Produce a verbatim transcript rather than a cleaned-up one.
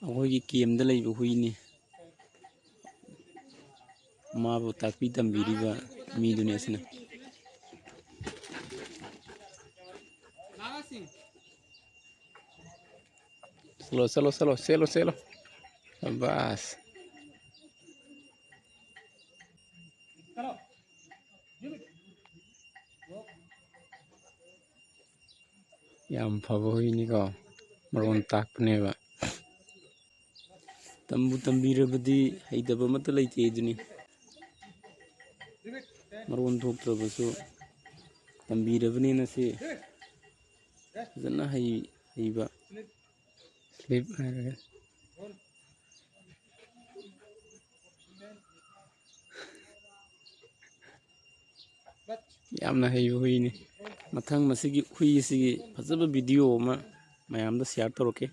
ꯑꯩꯈꯣꯏꯒꯤ ꯀꯦꯝꯗ ꯂꯩꯕ ꯍꯨꯏꯅꯤ꯫ ꯃꯥꯕꯨ ꯇꯥꯛꯄꯤ ꯇꯝꯕꯤꯔꯤꯕ ꯃꯤꯗꯨꯅꯤ ꯑꯁꯤꯅ꯫ ꯆꯠꯂꯣ, ꯆꯠꯂꯣ, ꯆꯠꯂꯣ, ꯆꯦꯜꯂꯣ, ꯆꯦꯜꯂꯣ꯫ ꯁꯕꯥꯁ꯫ ꯌꯥꯝ ꯐꯕ ꯍꯨꯏꯅꯤꯀꯣ, ꯃꯔꯣꯟ ꯇꯥꯛꯄꯅꯦꯕ꯫ ꯇꯝꯕꯨ ꯇꯝꯕꯤꯔꯕꯗꯤ ꯍꯩꯇꯕ ꯑꯃꯠꯇ ꯂꯩꯇꯦ ꯑꯗꯨꯅꯤ꯫ ꯃꯔꯣꯟ ꯊꯣꯛꯇ꯭ꯔꯕꯁꯨ ꯇꯝꯕꯤꯔꯕꯅꯤꯅ ꯁꯤ ꯐꯖꯅ ꯍꯩ-, ꯍꯩꯕ꯫ ꯁ꯭ꯂꯤꯞ ꯍꯥꯏꯔꯒ꯫ ꯌꯥꯝꯅ ꯍꯩꯕ ꯍꯨꯏꯅꯤ꯫ ꯃꯊꯪ ꯃꯁꯤꯒꯤ ꯍꯨꯏ ꯑꯁꯤꯒꯤ ꯐꯖꯕ ꯚꯤꯗꯤꯑꯣ ꯑꯃ ꯃꯌꯥꯝꯗ ꯁꯤꯌꯥꯔ ꯇꯧꯔꯛꯀꯦ꯫